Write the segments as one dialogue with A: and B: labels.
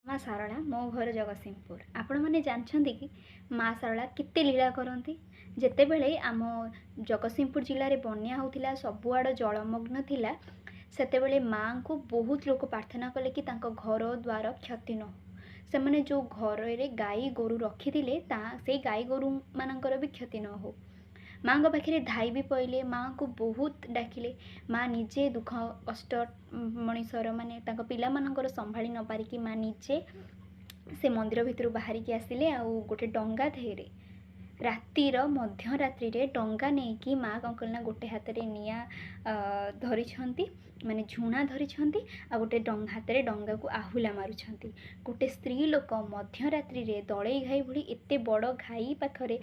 A: ମା ଶାରଳା, ମୋ ଘର ଜଗତସିଂହପୁର। ଆପଣମାନେ ଜାଣିଛନ୍ତି କି ମା ଶାରଳା କେତେ ଲୀଳା କରନ୍ତି? ଯେତେବେଳେ ଆମ ଜଗତସିଂହପୁର ଜିଲ୍ଲାରେ ବନ୍ୟା ହେଉଥିଲା, ସବୁଆଡ଼େ ଜଳମଗ୍ନ ଥିଲା, ସେତେବେଳେ ମାଆଙ୍କୁ ବହୁତ ଲୋକ ପ୍ରାର୍ଥନା କଲେ କି ତାଙ୍କ ଘର ଦ୍ୱାର କ୍ଷତି ନ ହଉ, ସେମାନେ ଯେଉଁ ଘରରେ ଗାଈ ଗୋରୁ ରଖିଥିଲେ ତା ସେଇ ଗାଈ ଗୋରୁମାନଙ୍କର ବି କ୍ଷତି ନ ହଉ। ମାଆଙ୍କ ପାଖରେ ଧାଇ ବି ପଇଲେ, ମାଆଙ୍କୁ ବହୁତ ଡାକିଲେ। ମାଆ ନିଜେ ଦୁଃଖ କଷ୍ଟ ମଣିଷର, ମାନେ ତାଙ୍କ ପିଲାମାନଙ୍କର ସମ୍ଭାଳି ନ ପାରିକି ମାଆ ନିଜେ ସେ ମନ୍ଦିର ଭିତରୁ ବାହାରିକି ଆସିଲେ ଆଉ ଗୋଟେ ଡଙ୍ଗା ଦେହରେ ରାତିର ମଧ୍ୟରାତ୍ରିରେ ଡଙ୍ଗା ନେଇକି ମାଆ କ'ଣ କଲେ ନା, ଗୋଟେ ହାତରେ ନିଆଁ ଧରିଛନ୍ତି, ମାନେ ଝୁଣା ଧରିଛନ୍ତି, ଆଉ ଗୋଟେ ହାତରେ ଡଙ୍ଗାକୁ ଆହୁଲା ମାରୁଛନ୍ତି। ଗୋଟେ ସ୍ତ୍ରୀ ଲୋକ ମଧ୍ୟରାତ୍ରିରେ ଦଳେଇ ଘାଇ ଭଳି ଏତେ ବଡ଼ ଘାଇ ପାଖରେ,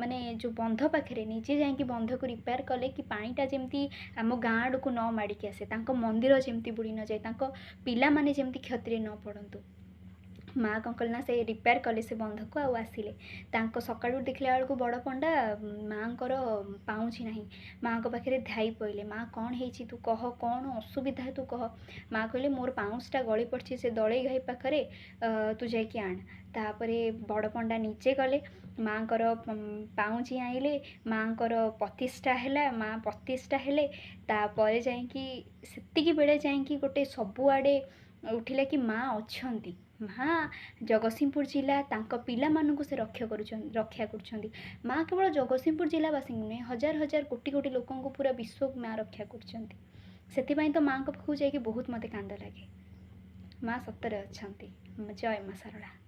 A: ମାନେ ଯେଉଁ ବନ୍ଧ ପାଖରେ ନିଜେ ଯାଇକି ବନ୍ଧକୁ ରିପେୟାର କଲେ କି ପାଣିଟା ଯେମିତି ଆମ ଗାଁ ଆଡ଼କୁ ନ ମାଡ଼ିକି ଆସେ, ତାଙ୍କ ମନ୍ଦିର ଯେମିତି ବୁଡ଼ି ନଯାଏ, ତାଙ୍କ ପିଲାମାନେ ଯେମିତି କ୍ଷତିରେ ନ ପଡ଼ନ୍ତୁ। ମା' କ'ଣ କଲେ ନା, ସେ ରିପେୟାର କଲେ ସେ ବନ୍ଧକୁ ଆଉ ଆସିଲେ। ତାଙ୍କ ସକାଳୁ ଦେଖିଲା ବେଳକୁ ବଡ଼ ପଣ୍ଡା ମାଆଙ୍କର ପାଉଁଜି ନାହିଁ। ମାଆଙ୍କ ପାଖରେ ଧାଇ ପଇଲେ, ମା' କ'ଣ ହେଇଛି ତୁ କହ, କ'ଣ ଅସୁବିଧା ତୁ କହ। ମା' କହିଲେ, ମୋର ପାଉଁଶଟା ଗଳି ପଡ଼ିଛି ସେ ଦଳେଇ ଘାଇ ପାଖରେ, ତୁ ଯାଇକି ଆଣ। ତାପରେ ବଡ଼ ପଣ୍ଡା ନିଜେ ଗଲେ, ମାଆଙ୍କର ପାଉଁଜି ଆଣିଲେ, ମାଆଙ୍କର ପ୍ରତିଷ୍ଠା ହେଲା, ମା' ପ୍ରତିଷ୍ଠା ହେଲେ। ତାପରେ ଯାଇକି ସେତିକି ବେଳେ ଯାଇକି ଗୋଟେ ସବୁଆଡ଼େ ଉଠିଲା କି ମା' ଅଛନ୍ତି, ମା' ଜଗତସିଂହପୁର ଜିଲ୍ଲା ତାଙ୍କ ପିଲାମାନଙ୍କୁ ସେ ରକ୍ଷା କରୁଛନ୍ତି, ରକ୍ଷା କରୁଛନ୍ତି। ମା' କେବଳ ଜଗତସିଂହପୁର ଜିଲ୍ଲାବାସୀଙ୍କୁ ନୁହେଁ, ହଜାର ହଜାର କୋଟି କୋଟି ଲୋକଙ୍କୁ, ପୁରା ବିଶ୍ୱକୁ ମା' ରକ୍ଷା କରୁଛନ୍ତି। ସେଥିପାଇଁ ତ ମାଆଙ୍କ ପାଖକୁ ଯାଇକି ବହୁତ ମୋତେ କାନ୍ଦ ଲାଗେ। ମା' ସତରେ ଅଛନ୍ତି। ଜୟ ମା' ଶାରଳା।